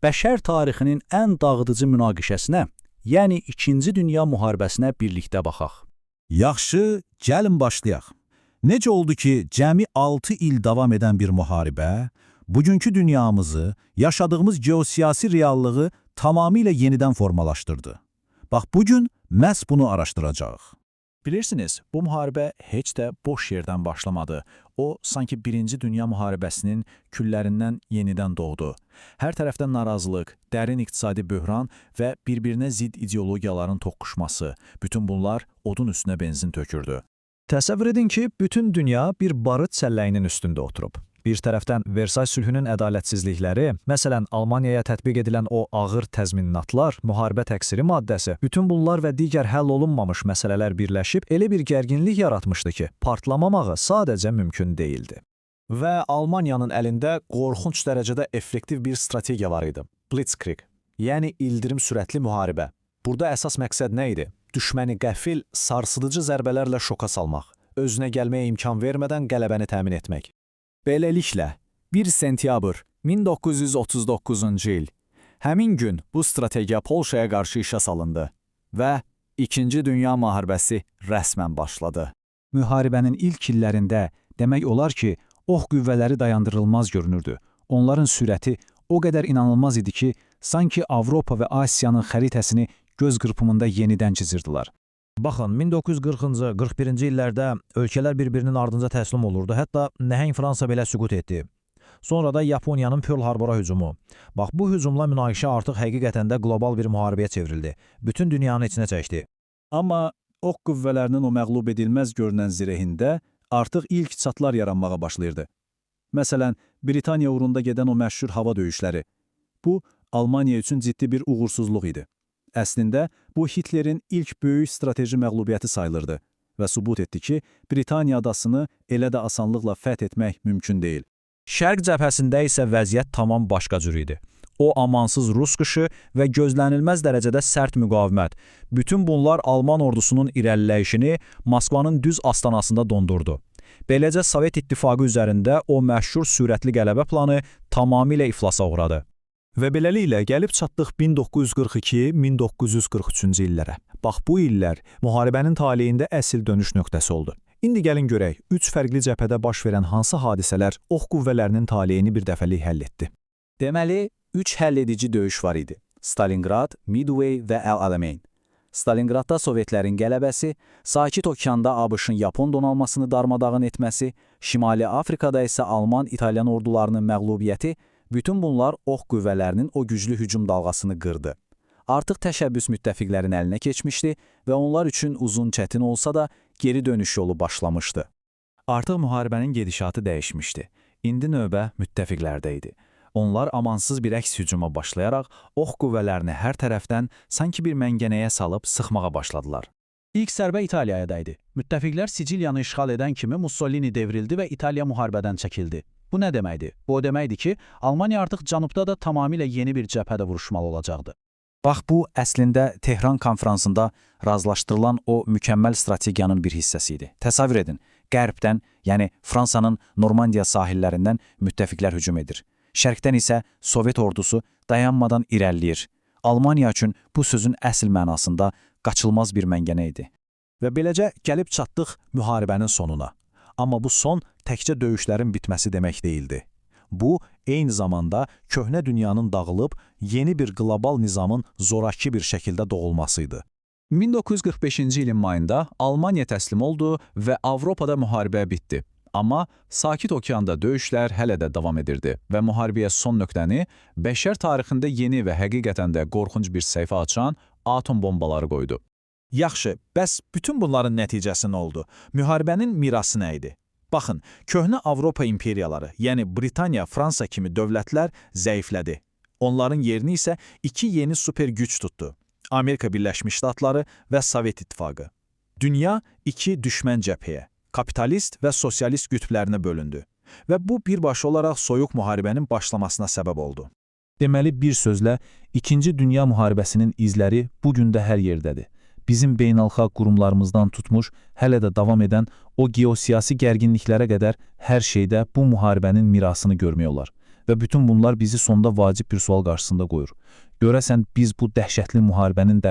Bəşər tarixinin ən dağıdıcı münaqişəsinə, yəni İkinci Dünya müharibəsinə birlikdə baxaq. Yaxşı, gəlin başlayaq. Necə oldu ki, cəmi 6 il davam edən bir müharibə, bugünkü dünyamızı, yaşadığımız geosiyasi reallığı tamamilə yenidən formalaşdırdı? Bax, bugün məhz bunu araşdıracağıq. Bilirsiniz, bu müharibə heç də boş yerdən başlamadı. O, sanki Birinci Dünya Müharibəsinin küllərindən yenidən doğdu. Hər tərəfdən narazılıq, dərin iqtisadi böhran və bir-birinə zidd ideologiyaların toqquşması. Bütün bunlar odun üstünə benzin tökürdü. Təsəvvür edin ki, bütün dünya bir barıt səlləyinin üstündə oturub. Bir tərəfdən Versay sülhünün ədalətsizlikləri, məsələn, Almaniyaya tətbiq edilən o ağır təzminatlar, müharibə təqsiri maddəsi, bütün bunlar və digər həll olunmamış məsələlər birləşib elə bir gərginlik yaratmışdı ki, partlamamağı sadəcə mümkün deyildi. Və Almaniyanın əlində qorxunc dərəcədə effektiv bir strategiya var idi. Blitzkrieg, yəni ildirim sürətli müharibə. Burada əsas məqsəd nə idi? Düşməni qəfil, sarsıdıcı zərbələrlə şoka salmaq, özünə gəlməyə imkan vermədən qələbəni təmin etmək. Beləliklə, 1 sentyabr 1939-cu il. Həmin gün bu strategiya Polşaya qarşı işə salındı və İkinci Dünya müharibəsi rəsmən başladı. Müharibənin ilk illərində demək olar ki, ox qüvvələri dayandırılmaz görünürdü. Onların sürəti o qədər inanılmaz idi ki, sanki Avropa və Asiyanın xəritəsini göz qırpımında yenidən çizirdilər. Baxın, 1940-cı, 41-ci illərdə ölkələr bir-birinin ardınca təslim olurdu. Hətta nəhəng Fransa belə süqut etdi. Sonra da Yaponiyanın Pearl Harbora hücumu. Bax, bu hücumla münaqişə artıq həqiqətən də qlobal bir müharibəyə çevrildi. Bütün dünyanı içinə çəkdi. Amma ox qüvvələrinin o məğlub edilməz görünən zirehində artıq ilk çatlar yaranmağa başlayırdı. Məsələn, Britaniya uğrunda gedən o məşhur hava döyüşləri. Bu, Almaniya üçün ciddi bir uğursuzluq idi. Əslində, bu Hitlerin ilk böyük strateji məğlubiyyəti sayılırdı və sübut etdi ki, Britaniya adasını elə də asanlıqla fəth etmək mümkün deyil. Şərq cəbhəsində isə vəziyyət tamam başqa cür idi. O amansız rus qışı və gözlənilməz dərəcədə sərt müqavimət. Bütün bunlar Alman ordusunun irəliləyişini Moskvanın düz astanasında dondurdu. Beləcə Sovet İttifaqı üzərində o məşhur sürətli qələbə planı tamamilə iflasa uğradı. Və beləliklə gəlib çatdıq 1942-1943-cü illərə. Bax bu illər müharibənin taleyində əsl dönüş nöqtəsi oldu. İndi gəlin görək, üç fərqli cəbhədə baş verən hansı hadisələr ox qüvvələrinin taleyini bir dəfəlik həll etdi? Deməli, üç həlledici döyüş var idi. Stalingrad, Midway və El Alamein. Stalingradda Sovetlərin qələbəsi, Sakit Okeanda ABŞ-ın Yapon donanmasını darmadağın etməsi, Şimali Afrikada isə Alman-İtalyan ordularının məğlubiyyəti, bütün bunlar ox qüvvələrinin o güclü hücum dalğasını qırdı. Artıq təşəbbüs müttəfiqlərin əlinə keçmişdi və onlar üçün uzun çətin olsa da geri dönüş yolu başlamışdı. Artıq müharibənin gedişatı dəyişmişdi. İndi növbə müttəfiqlərdə idi. Onlar amansız bir əks hücuma başlayaraq ox qüvvələrini hər tərəfdən sanki bir məngənəyə salıb sıxmağa başladılar. İlk zərbə İtaliyaya dəydi. Müttəfiqlər Siciliyanı işğal edən kimi Mussolini devrildi və İtaliya müharibədən çəkildi. Bu nə deməkdir? Bu o deməkdir ki, Almaniya artıq cənubda da tamamilə yeni bir cəbhədə vuruşmalı olacaqdı. Bax bu əslində Tehran konfransında razılaşdırılan o mükəmməl strategiyanın bir hissəsi idi. Təsəvvür edin, Qərbdən, yəni Fransanın Normandiya sahillərindən müttəfiqlər hücum edir. Şərqdən isə Sovet ordusu dayanmadan irəliləyir. Almaniya üçün bu sözün əsl mənasında qaçılmaz bir məngənə idi. Və beləcə gəlib çatdıq müharibənin sonuna. Amma bu son təkcə döyüşlərin bitməsi demək deyildi. Bu, eyni zamanda köhnə dünyanın dağılıb yeni bir qlobal nizamın zoraki bir şəkildə doğulmasıydı. 1945-ci ilin mayında Almaniya təslim oldu və Avropada müharibə bitdi. Amma Sakit Okeanda döyüşlər hələ də davam edirdi və müharibəyə son nöqtəni bəşər tarixində yeni və həqiqətən də qorxunc bir səhifə açan atom bombaları qoydu. Yaxşı, bəs bütün bunların nəticəsi nə oldu? Müharibənin mirası nə idi? Baxın, köhnə Avropa imperiyaları, yəni Britaniya, Fransa kimi dövlətlər zəiflədi. Onların yerini isə iki yeni super güc tutdu. Amerika Birləşmiş Ştatları və Sovet İttifaqı. Dünya iki düşmən cəbhəyə, kapitalist və sosialist qütblərinə bölündü və bu birbaşa olaraq soyuq müharibənin başlamasına səbəb oldu. Deməli, bir sözlə, İkinci Dünya müharibəsinin izləri bu gün də hər yerdədir. Bizim beynəlxalq qurumlarımızdan tutmuş, hələ də davam edən o geosiyasi gərginliklərə qədər hər şeydə bu müharibənin mirasını görmək olar. Və bütün bunlar bizi sonda vacib bir sual qarşısında qoyur. Görəsən biz bu dəhşətli müharibənin dərs